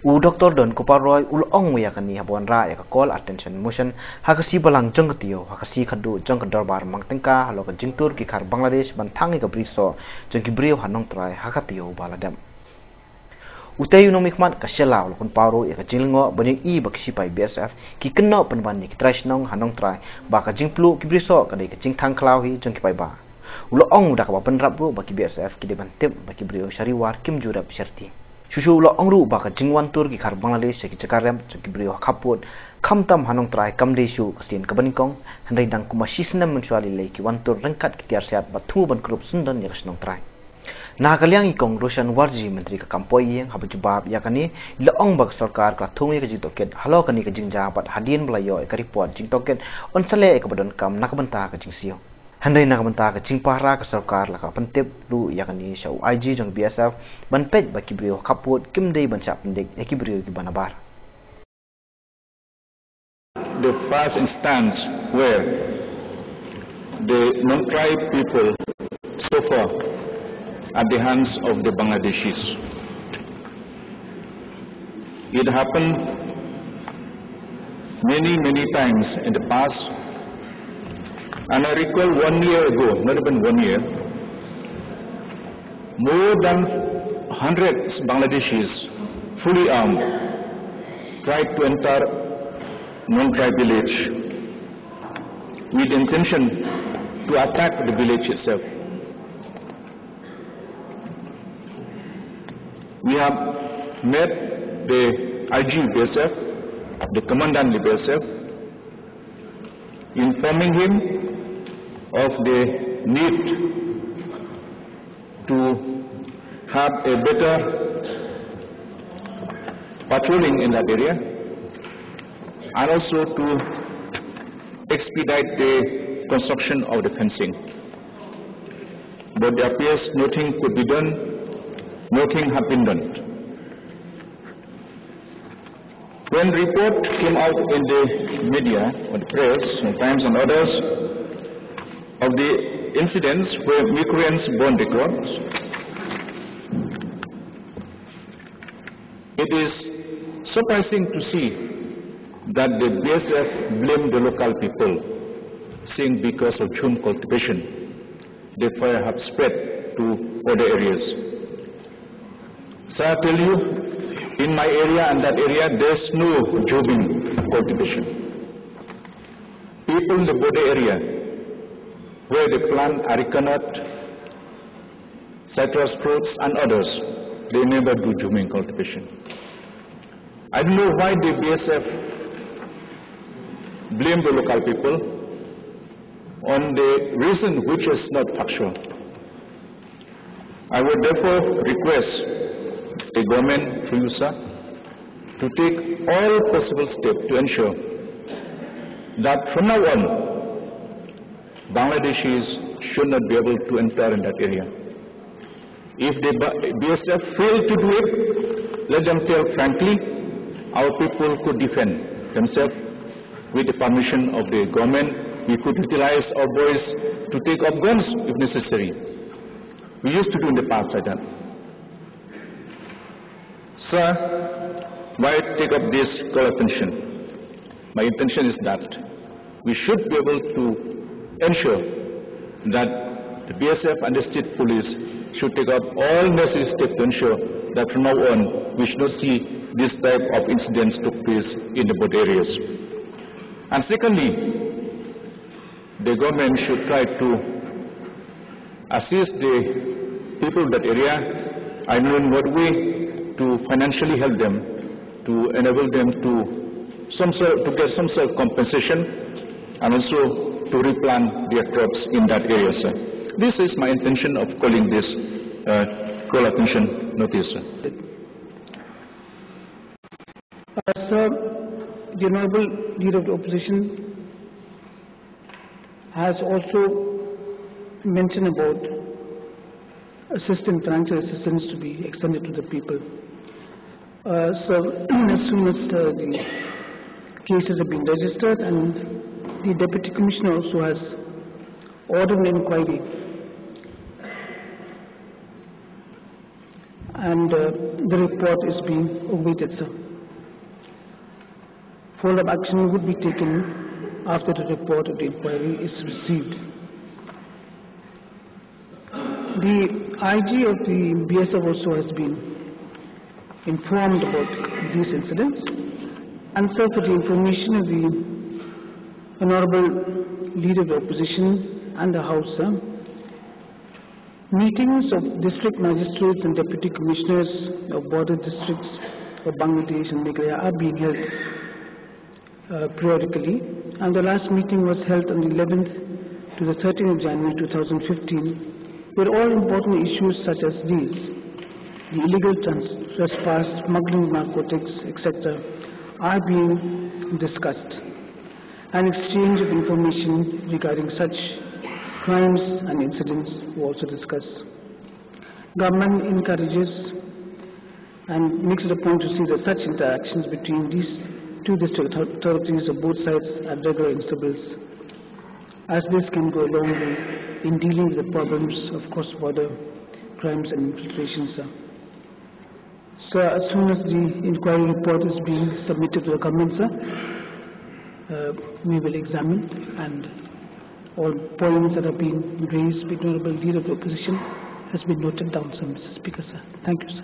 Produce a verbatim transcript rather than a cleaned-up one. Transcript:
U Doktor Don Kupar Roy u la ong ïa kane haba wanrah ïa ka Call Attention Motion ha ka sngi Balang jong ka Taïew, ha ka sngi khatduh jong ka dorbar mang tyngka halor ka jingtur ki khar Bangladesh ban thang ïa ka brisoh jong ki briew ha Nongtrai ha ka taïew ba la dep. Utei u nongmihkhmat ka Shella u la pynpaw ruh ïa ka jinglyngngoh ban ïohi ba ki shipai B S F ki kynnoh pynban ïa ki trai shnong ha Nongtrai ba ka jingpluh ki brisoh ka dei ka jingthang khlaw hi jong ki paidbah. U la ong da kaba pynrap ruh ba ki B S F ki dei ban tip ba ki briew sha Ri War kim ju rep sha riti. Shuh shuh u la ong ruh ba ka jingwan tur ki khar Bangladesh sha ki jaka rep jong ki briew ha khappud, khamtam ha Nongtrai, kam dei shuh ka sien kaba nyngkong, hynrei dang kumba shi snem mynshuwa lei lei ki wan tur ryngkat ki tiar siat bad thmu ban krup syndon ïa ka shnong trai. Na ka liang i Kong Roshan Warji, Myntri ka kam poh ïing, haba jubab ïa kane, i la ong ba ka sorkar ka la thung ïa ka jingtohkit halor kane ka jingjia bad hadien ba la ïoh ïa ka report jingtohkit, yn sa leh ïa kaba donkam na ka bynta ka jingsiew. Hynrei na ka bynta ka jingpahara ka sorkar la ka pyntip ruh ïa kane sha u I G jong B S F ban peit ba ki briew ha khappud kim dei ban shah pyndik ïa ki briew kiba nabar. The first instance where the Nongtrai people suffer at the hands of the Bangladeshis. It happened many, many times in the past. And I recall one year ago, not even one year, more than hundred Bangladeshis, fully armed, tried to enter Nongtrai village with the intention to attack the village itself. We have met the I G B S F, the commandant of B S F, informing him of the need to have a better patrolling in that area and also to expedite the construction of the fencing. But it appears nothing could be done, nothing had been done. When report came out in the media, on the press, on Times and others, of the incidents where miscreants burned the crops, it is surprising to see that the B S F blamed the local people, saying because of jhum cultivation, the fire have spread to other areas. So I tell you, in my area and that area, there's no jhum cultivation. People in the border area, where they plant areca nut, citrus fruits and others, they never do jhum cultivation. I don't know why the B S F blame the local people on the reason which is not factual. I would therefore request the government, through you, sir, to take all possible steps to ensure that from now on, Bangladeshis should not be able to enter in that area. If the B S F fail to do it, let them tell frankly, our people could defend themselves with the permission of the government. We could utilize our boys to take up guns if necessary. We used to do in the past like that. Sir, why take up this call attention? My intention is that we should be able to ensure that the B S F and the state police should take up all necessary steps to ensure that from now on we should not see this type of incidents took place in the border areas. And secondly, the government should try to assist the people of that area. I don't know in what way to financially help them, to enable them to some sort, to get some sort of compensation and also to replant their crops in that area, sir. This is my intention of calling this, uh, call attention notice, sir. Uh, sir, the Honorable Leader of the Opposition has also mentioned about assistance, financial assistance to be extended to the people. Uh, so, as soon as, uh, the cases have been registered and the Deputy Commissioner also has ordered an inquiry, and uh, the report is being awaited, sir. Follow-up action would be taken after the report of the inquiry is received. The I G of the B S F also has been informed about these incidents, and so for the information of the Honorable Leader of the Opposition and the House, sir, meetings of district magistrates and deputy commissioners of border districts of Bangladesh and Meghalaya are being held uh, periodically, and the last meeting was held on the eleventh to the thirteenth of January two thousand fifteen, where all important issues such as these, the illegal trans- trespass, smuggling of narcotics, et cetera, are being discussed, and exchange of information regarding such crimes and incidents were also discussed. Government encourages and makes it a point to see that such interactions between these two district author- authorities of both sides at regular intervals, as this can go a long way in dealing with the problems of cross-border crimes and infiltration, sir. So as soon as the inquiry report is being submitted to the government, sir, uh, we will examine, and all points that have been raised by the Honorable Leader of the Opposition has been noted down, sir, Mister Speaker, sir. Thank you, sir.